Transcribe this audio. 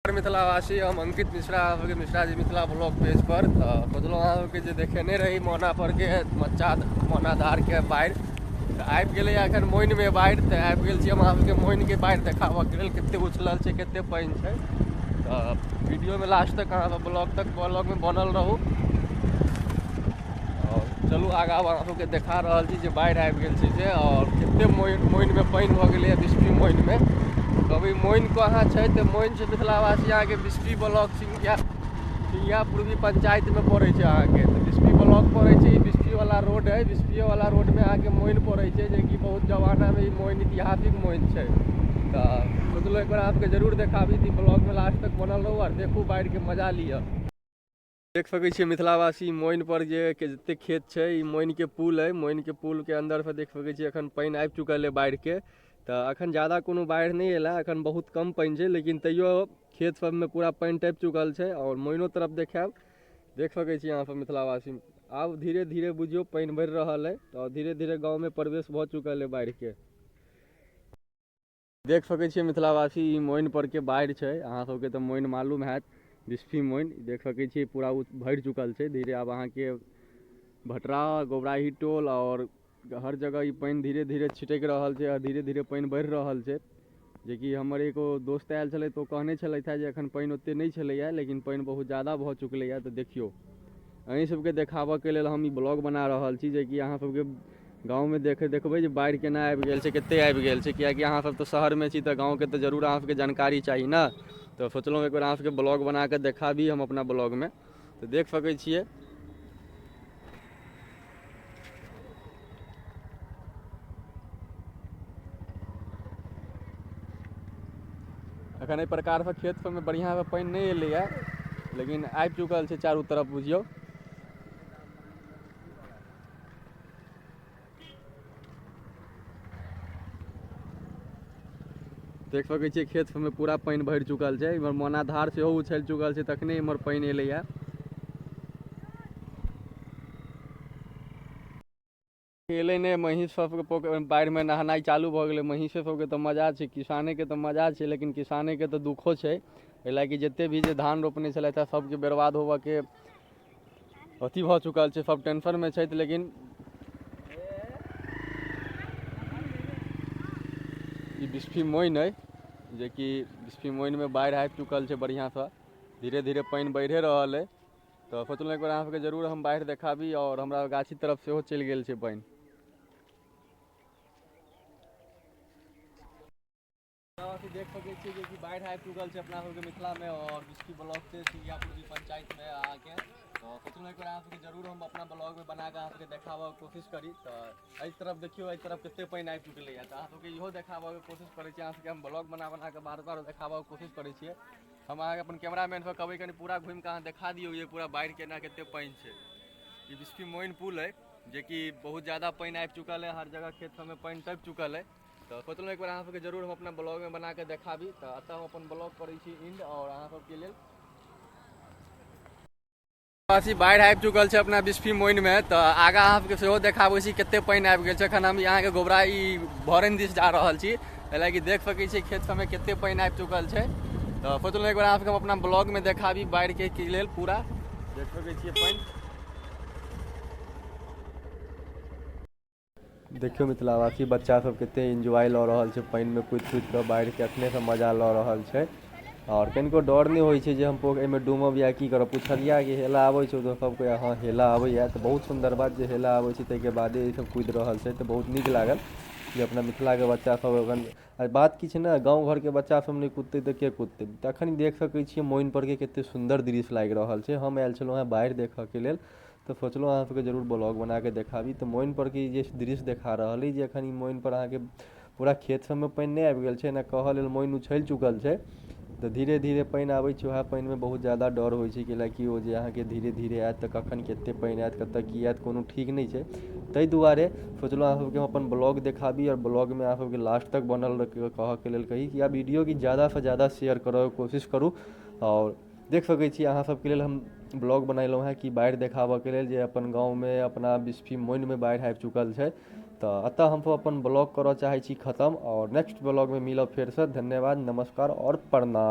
मिथिलावासी, हम अंकित मिश्रा अहाँके मिश्रा जी मिथिला ब्लॉग पेज पर। तऽ सोचलहुँ अहाँके जे देखेने रही मोना पर के मच्चा मोना धार के बाढ़ि, तऽ आबि गेलै एखन मोइनमे बाढ़ि। तऽ आबि गेल छी हम अहाँके मोइनके बाढ़ि देखाबऽके लेल, कते उछलल छै, कते पानि छै। तऽ वीडियोमे लास्ट तक अहाँ ब्लॉग तक ब्लॉगमे बनल रहू। आओर चलू आगाँ अहाँ सबके देखा रहल छी जे बाढ़ि आबि गेल छै से, आओर कते मोइनमे पानि भऽ गेलैए बिस्फी मोइनमे। कभी मोइन कहाँ छै तऽ मोइन छै मिथिलावासी अहाँके बिस्फी ब्लॉक सिंघिया सिंघिया पूर्वी पंचायतमे पड़ै छै अहाँके। तऽ बिस्फी ब्लॉक पड़ै छै, ई बिस्फी वाला रोड है, बिस्फी वाला रोडमे अहाँके मोइन पड़ै छै, जेकि बहुत जमानामे ई मोइन ऐतिहासिक मोइन छै। तऽ सोचलहुँ एक बेर अहाँके जरूर देखाबी। तऽ ब्लॉगमे लास्ट तक बनल रहू आओर देखू बाढ़िके मजा लिअ। देख सकै छियै मिथिलावासी मोइन पर जे के जते खेत छै, ई मोइन के पुल है। मोइन के पुल के अंदर से देख सकै छियै एखन पानि आबि चुकल है बाढ़ि के। तऽ एखन ज्यादा कोनो बाढ़ि नहि एला, एखन बहुत कम पानि छै, लेकिन तैयो खेत सबमे पूरा पानि टपि चुकल छै। आओर मोइनो तरफ देखायब, देख सकै छी अहाँ सब मिथिलावासी, आब धीरे धीरे बुझियौ पानि बढ़ि रहल है आओर धीरे धीरे गाँवमे प्रवेश भऽ चुकल है बाढ़ि के। देख सकै छियै मिथिलावासी ई मोइन पर के बाढ़ि छै। अहाँ सबके तऽ मोइन मालूम हैत, बिस्फी मोइन। देख सकै छियै पूरा ओ भरि चुकल छै धीरे। आब अहाँके भटरा गोबराही टोल आओर हर जगह ई पानि धीरे धीरे छिटकि रहल छै आओर धीरे धीरे पानि बढ़ि रहल छै। जेकि हमर एगो दोस्त आयल छलै तऽ ओ कहने छलथि हे जे एखन पानि ओते नहि छलैया, लेकिन पानि बहुत ज्यादा भऽ चुकलैया। तऽ देखियौ, अहीं सबके देखाबऽके लेल हम ई ब्लॉग बना रहल छी, जेकि अहाँ सबके गाँवमे देखबै जे बाढ़ि केना आबि गेल छै, कते आबि गेल छै। किएकि अहाँ सब तऽ शहरमे छी तऽ गाँवके तऽ जरूर अहाँ सबके जानकारी चाही ने। तऽ सोचलहुँ एक बेर अहाँ सबके ब्लॉग बना कऽ देखाबी हम अपना ब्लॉगमे। तऽ देख सकै छियै, एखन एहि प्रकारसँ खेत सबमे बढ़िआँसँ पानि नहि एलैए, लेकिन आबि चुकल छै चारू तरफ बुझियौ। देख सकै छियै खेत सबमे पूरा पानि भरि चुकल छै। इम्हर मोना धार सेहो उछलि चुकल छै, तखने इम्हर पानि एलैए। एलै नहि, महींस सबके पोखरि बाढ़िमे नहेनाइ चालू भऽ गेलै। महींसे सबके तऽ मजा छै, किसानेके तऽ मजा छै, लेकिन किसानेके तऽ दुःखो छै। एहि लए कि जते भी जे धान रोपने छलथि हँ सबके बर्बाद होबऽके अथी भऽ चुकल छै, सब टेंशनमे छथि। लेकिन ई बिस्फी मोइन अइ, जेकि बिस्फी मोइनमे बाढ़ि आबि चुकल छै बढ़िआँसँ, धीरे धीरे पानि बढ़िए रहल अइ। तऽ सोचलहुँ एक बेर अहाँ सबके जरूर हम बाढ़ि देखाबी। आओर हमरा गाछी तरफ सेहो चलि गेल छै पानि। अथी देख सकै छियै जे कि बाढ़ि आबि चुकल छै अपना सबके मिथिलामे आओर बिस्फी ब्लॉक छै सिंघिया पूर्वी पंचायतमे अहाँके। तऽ सोचलहुँ एक बेर अहाँ सबके जरूर हम अपना ब्लॉगमे बना कऽ अहाँ सबके देखाबऽके कोशिश करी। तऽ एहि तरफ देखियौ, एहि तरफ कते पानि आबि चुकलैए। तऽ अहाँ सबके इहो देखाबऽके कोशिश करै छी। अहाँ सबके हम ब्लॉग बना बना कऽ बार बार देखाबऽके कोशिश करै छियै। हम अहाँके अपन कैमरामैन सँ कहबै कनि पूरा घुमि कऽ अहाँ देखा दियौ जे पूरा बाढ़ि केना कते पानि छै। ई बिस्फी मोइन पुल अइ, जेकि बहुत ज्यादा पानि आबि चुकल अइ, हर जगह खेत सबमे पानि टपि चुकल अइ। तऽ सोचलहुँ एक बेर अहाँ सबके जरूर हम अपना ब्लॉगमे बना कऽ देखाबी। तऽ एतऽ हम अपन ब्लॉग करै छी एंड आओर अहाँ सबके लेल अथी बाढ़ि आबि चुकल छै अपना बिस्फी मोइनमे। तऽ आगाँ अहाँ सबके सेहो देखाबै छी कते पानि आबि गेल छै। एखन हम अहाँके गोबरा ई भरन दिस जा रहल छी, एहि लए कि देख सकै छियै खेत सबमे कते पानि आबि चुकल छै। तऽ सोचलहुँ एक बेर अहाँ सबके हम अपना ब्लॉगमे देखाबी बाढ़िके की लेल। पूरा देख सकै छियै पानि। देखियौ मिथिलावासी, बच्चा सब कते एंजॉय लऽ रहल छै पानिमे कुदि कुदि कऽ, बाढ़िके अखनेसँ मजा लऽ रहल छै। आओर कनिको डर नहि होइ छै जे हम एहिमे डूमब या की करब। पुछलियै कि हेलऽ आबै छौ? तऽ सब कहैया हँ हेलऽ आबैया। तऽ बहुत सुन्दर बात जे हेलऽ आबै छै, ताहिके बादे ई सब कुदि रहल छै। तऽ बहुत नीक लागल जे अपना मिथिलाके बच्चा सब एखन बात की छै ने, गाँव घरके बच्चा सब नहि कुदतै तऽ के कुदतै? तखन देख सकै छियै मोइन परके कते सुन्दर दृश्य लागि रहल छै। हम आयल छलहुँ हेँ बाढ़ि देखऽके लेल, तऽ सोचलहुँ अहाँ सबके जरूर ब्लॉग बनाके देखाबी। तऽ मोइन परके ई जे दृश्य देखा रहल अइ जे एखन ई मोइन पर अहाँके पूरा खेत सबमे पानि नहि आबि गेल छै, एना कहऽ लेल मोइन उछलि चुकल छै। तऽ धीरे धीरे पानि आबै छै, वएह पानिमे बहुत ज्यादा डर होइ छै, कैलाकि ओ जे अहाँके धीरे धीरे आयत तऽ कखन कते पानि आयत, कतऽ की आयत, कोनो ठीक नहि छै। ताहि दुआरे सोचलहुँ अहाँ सबके हम अपन ब्लॉग देखाबी आओर ब्लॉगमे अहाँ सबके लास्ट तक बनल कहऽके लेल कही कि आब वीडियोके ज्यादासँ ज्यादा शेयर करऽके कोशिश करू। आओर देख सकै छी अहाँ सबके लेल हम ब्लॉग बनेलहुँ हेँ कि बाढ़ि देखाबऽके लेल जे अपन गाँवमे अपना बिस्फी मोइनमे बाढ़ि आबि चुकल छै। तऽ एतऽ हमसब अपन ब्लॉग करऽ चाहै छी खतम आओर नेक्स्ट ब्लॉगमे मिलब फेरसँ। धन्यवाद, नमस्कार आओर प्रणाम।